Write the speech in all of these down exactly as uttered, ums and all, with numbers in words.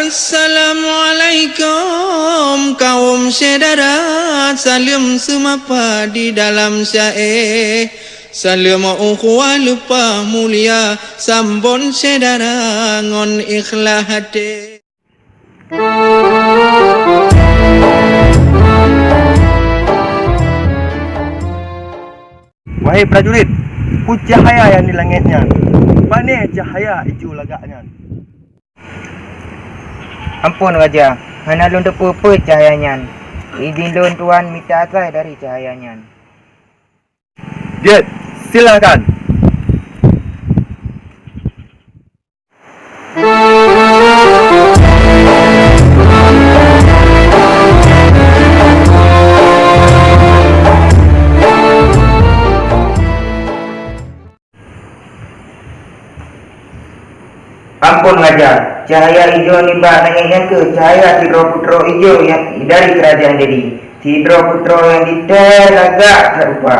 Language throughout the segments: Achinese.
Assalamualaikum kaum syedara, saleuem seumapa di dalam syae. Saleuem ukhuwah leupah mulia, sambot syedara ngon ikhlas até. Wahai prajurit, peue cahya nyang di langét nyan? Pane cahya ijo lagak nyan? Ampôn, Raja, hana lôn teupeue peue cahya nyan. Idhin lôn tuan mita asai dari cahya nyan. Gét, silakan. Ampôn, Raja, cahya ijo nibak langét nyan kheueh cahya sidroe putroe ijo nyang dari Keurajaan Delhi, sidroe putroe nyang jitée lagak that rupa.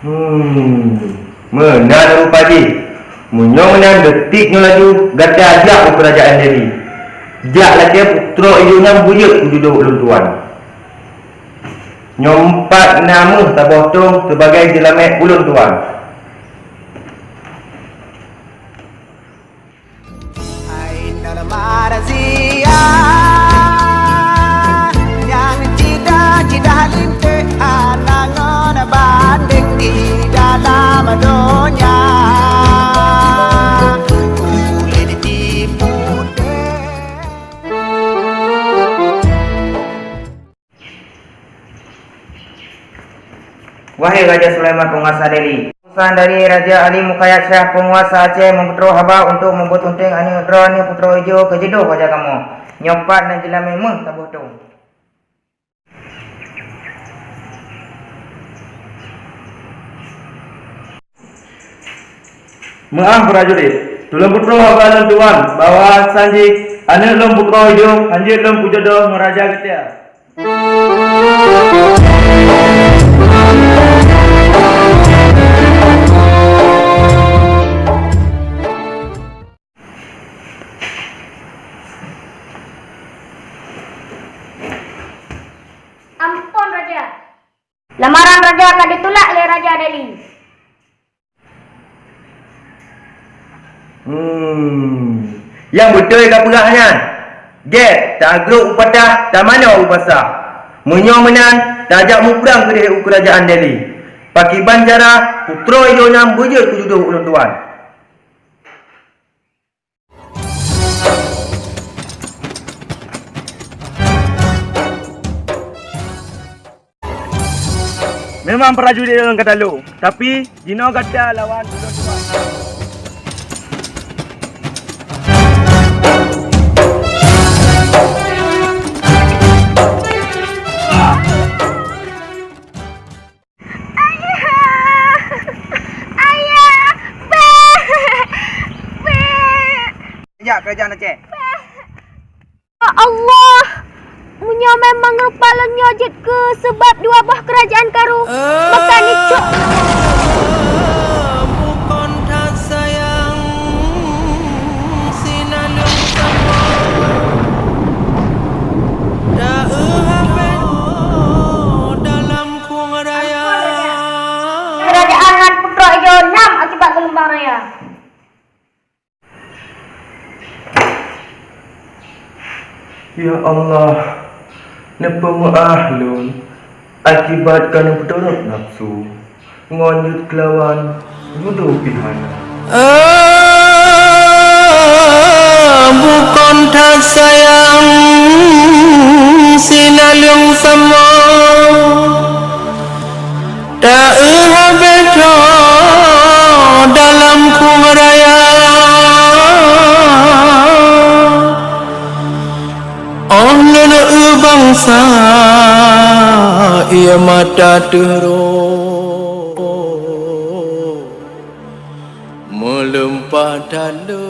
Hmm, meunan rupa jih. Meunyoe meunan, detik nyoe laju gata jak u Keurajaan Delhi. Jak lakée putroe ijo nyan beujeuet keu judoh ulôn tuan. Nyoe pat na méuh saboh tông sibagoe jeulamé ulôn tuan. Ainul Marzia nyang cita-cita linté hana ngon bandeng di dalam donya. Kulit putih. Wahai Raja Sulaiman, peunguasa Delhi, utusan dari Raja Ali Muqayyad Syah, peunguasa Aceh, meututoe haba untuk meubeutunteng aneuëk droeneuh Putroe Ijo keu judoh bak kamoe. Nyoe pat na jeulamé méuh saboh tông. Meu'ah, prajurit, tulông peutroh haba lôn tuan bahwa san jih aneuëk lôn Putroe Ijo hanjeuet lôn peujodoh ngon raja geutia. Ampôn, Raja. Lamaran raja ka ditulak lé Raja Delhi. Hmm, nyang beutôi ka peugah nyan. Gét, tagrôk u patah, tamanoe u basah. Meunyoe meunan, tajak muprang keudeh u Keurajaan Delhi. Pakriban cara Putroe Ijo nyan beujeuet keu judoh ulôn tuan. Memang prajurit nyan ka talu, tapi jinoe gata lawan ulôn tuan. Ayah! Ayah! Bék! Bék! Jak keurajaan Aceh. Ya Allah! Meunyoe memang rupa lôn nyoe jeuet keu seubab dua boh keurajaan karu, maka nicok. Bukon that sayang sinaleueng saboh. Daeuh habéh dalam khueng raya. Keurajaan ngon Putroe Ijo nam akibat geulumbang raya. Ya Allah, neupeumeu'ah lôn akibat ka neupeuturot nafsu ngon jeuet keulawan judoh pih hana. Ah, bukon that sayang sinaleueng samoe. Daeuh habéh tho dalam khueng raya. Oh lôn bansa, ie mata teuh rhot. Meuleumpah that lôn